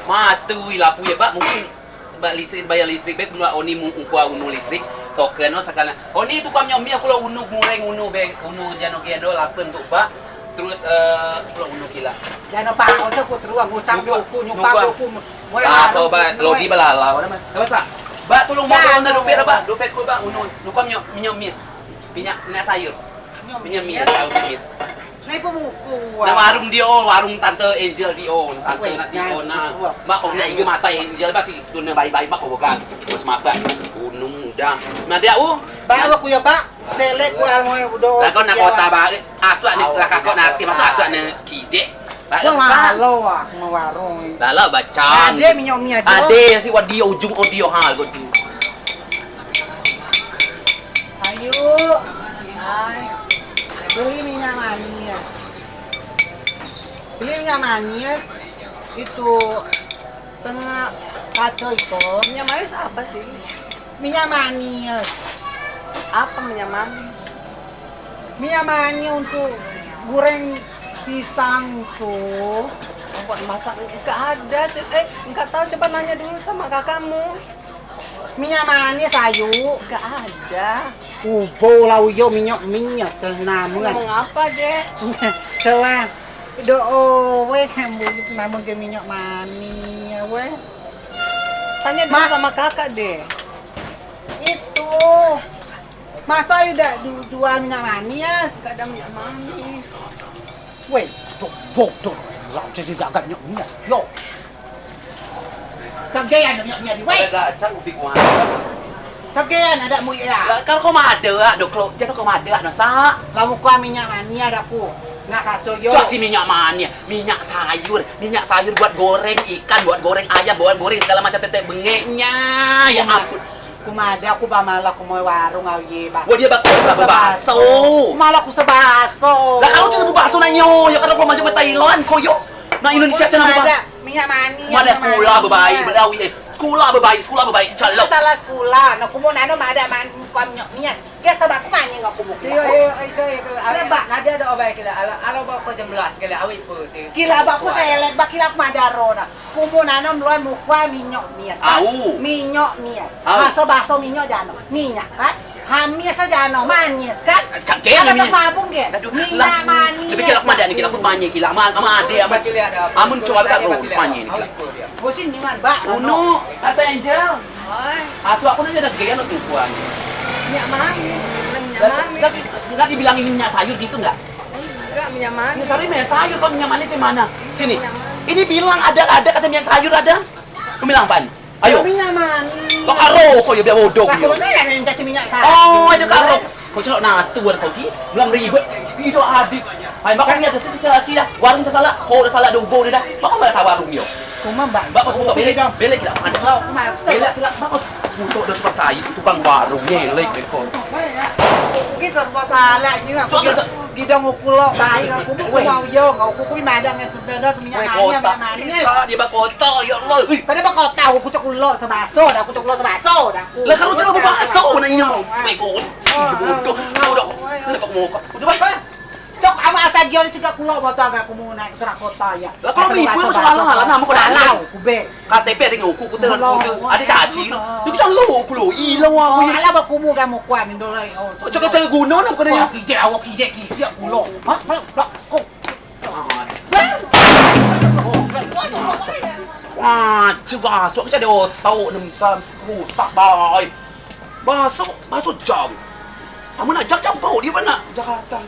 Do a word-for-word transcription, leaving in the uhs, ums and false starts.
Matui lapu yo, Bak, mungkin bak listrik, bayar listrik be, keluar oni mu-, ukua unu listrik, token o sakana. Oni tukang minyok mi, aku lo unu mureng, unu be, unu jano gendo, lapen tu, Bak. Terus, eh, aku lo unu kila. Jano, Bak, oso ku terus, ngucap Nuka, aku, nyupak nuka. Aku, mo-, mo-, Ah, anu, ko, Bak, mo-, lodi belalau, nama? Apa, Sak? Bak, tolong, Bak, mau tolong, anu. Dompet, Bak, dompet ku, Bak, unu, nuka minyok, minyok mis. Minyak, minyak sayur. Minyak mis, sayur mis. Nah, ibu buku, Nah, ah. warung dio, warung Tante Angel dio, Tante Weh, nak dio, nah, nah. buku, ah. Mak, kau nak iga mata Angel, basi, tu nak baik-baik, mak, kau bukan. Bos makan. Gunung, udah. Nah, dia, uh. Bak, aku ya, Bak. Selek, ku, anu, udah. Lah, kau nak kota, Bak. Asuak ni, lah, kau nak arti, masuk asuak ni, kidek. Bak, Bak, lah, Bak. Malu, ah, mau warung. Lah, lah, bacang. Ade minyak mi, ade. Ade, si, wadi, ujung, audio, hal, kau si. Ayu, beli minyak manis. Beli minyak manis itu tengah kacau itu. Minyak manis apa sih? Minyak manis. Apa minyak manis? Minyak manis untuk goreng pisang itu. Buat masak, nggak ada. Co-, eh, nggak tahu, coba nanya dulu sama kakakmu. Minyak manis, Ayu. Nggak ada. Ubo lah uyo minyak, minyak setengah namen. Ngomong apa, Dek? Celah. Do'o, weh, namen ke minyak manis, weh. Tanya dulu Ma- sama kakak, Dek. Itu. Masa udah du-, jual minyak manis? Nggak ada minyak manis. Weh, dok, dok, dok. Lah, saya jaga minyak manis. Yo. Kagean minyak manis, weh. Ada gacang, ubi kuah. Kagean ada mu ya. Lah, kalau kau madeak, dok, kalau, jadi kau madeak, nasa. Lah, muka minyak manis ada ku. Nak kacau, yo. Cok si minyak manis, minyak sayur, minyak sayur buat goreng ikan, buat goreng ayam, buat goreng segala macam tetek bengeknya. Ya ampun. Ku madeak, ku ba malah ku moi warung au ye, ba. Wah, dia bakal ba bebaso. Malah ku sebaso. Lah, kalau tu bebaso nak nyo, ya, kalau kau macam Thailand, kau yo. Nak Indonesia cina bebaso. Minyak manis. Madeak sekolah bebaik, belau ye. Sekolah bebaik, sekolah bebaik, calok. Salah sekolah, nak ku mo nano madeak man-, kuam minyak manis. Ke sebab ku manis ngau ku mo. Sio, eh, eh, sio, eh, ke, ala, ba, nada ada obai kila, ala, ala ba ko jam belas kila, awi pu, sio. Kila ba ku selek, ba kila ku madeak ro na. Kumu nanom luai mukua minyak mias, kan? Au. Minyak mias. Au. Baso-baso minyak jano. Minyak, kan? Hamis jano, manis, kan? Cak gini. Mabung, gen? Aduh, minyak lah, manis. Tapi kila aku madeak ni, kila aku manis, kila. Aman, aman ade, aman. Amun coba tak ro, manis ni, kila. Bosin ni, man, bak. Uno, Tante Angel. Oi. Asu aku ni ada gaya lo tuan. Minyak manis, minyak manis. Enggak dibilang ini minyak sayur gitu enggak? Enggak, minyak manis. Ini sayur, minyak sayur, kau minyak manis di mana? Sini. Minyak manis. Ini bilang ada, ada kata minyak sayur ada. Kau bilang apaan? Ayo. Minyak manis. Kau karo, kau ya biar bodoh. Lah, kau mana yang kasih minyak sayur? Oh, ada karo. Kau celok natur kau ki. Bilang ribet. Itu adik. Hai, makanya ada sisi salah sila. Warung salah. Kau udah salah dua ni dah. Makanya malah salah warung dia. Kau mah, Bang. Bak, kau sebut belek, belek tidak ada. Belek tidak. Bak, kau sebut dah tukang sayur, tukang warung, ngelek, kau. Baik, ya. Oke, serba salah ini, Bang. Gidong uku lo, baik, aku mau, aku mau yo, aku mau madang yang tu, dah, tu minyak manis, minyak manis. Weh, kota. Bisa, dia bak kota, ya Allah. Ih. Kada bak kota, aku cek ulo sebaso, dah, aku cek ulo sebaso, dah. Lah, kalau cek ulo sebaso, nak iya. Weh, kota. Bodoh. Udah, udah. Udah, kok mau, kok. Udah, baik. Bang. Cok, ama asal gio ni cegak kulo motor agak kumu naik ke kota ya. Lah, kalau asal ibu baso, masalah, baso, lah, nama kau dah lalau, kube. K T P ada nguku, ku tengah kuda, ada caci, no. Dia ku calo, ku lo, ilo, aku, oh, ya. Alah, bakumu kamu kuat, mindo lai, oh. Cok, calo guna, nak kau dah, ya. Wah, kijek, awak kijek, kisiak kulo. Hah? Hah? Lah, kok? Wah, juga asok, cak ada otak, nem sam, rusak, bai. Baso, baso jam. Amun nak jak, jak bau dia, mana? Jakarta.